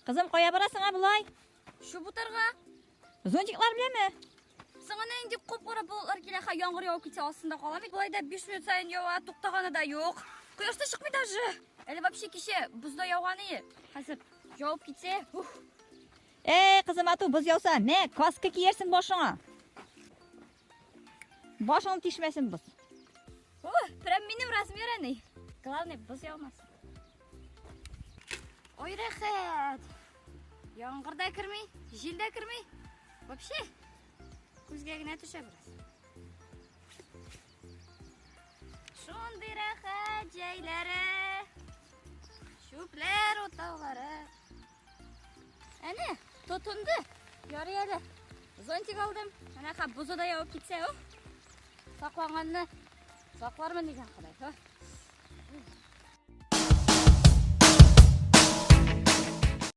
Кызым, кая барасың, ә болай? Чүп утарга. Зонтиклар беләнме? Соң әнә инде кап-кара болытлар килә, ха, яңгыр явып китсә астында калам бит. Болай да 5 минут саен ява, туктаганы да юк. Кояш та чыкмый даже. Әле вообще кичә боз да яуган ие. Хәзер явып китсә, ух. Эй, кызым, ату боз яуса, мә, каска киярсең башыңа. Башың тишмәсен боз. О, прям минем размер әни. Главное, боз яумасын. Ой, рәхәт. Яңгыр да керми, җил дә керми. Вообще, күзгә генә төшә бераз. Шундый рәхәт җәйләре. Чүпләр утаулары. Әнә, тотынды. Ярый әле. Зонтик алдым. Әнә ха, бозы да явып китсә, о. Сакланганны саклармын дигән Ходай.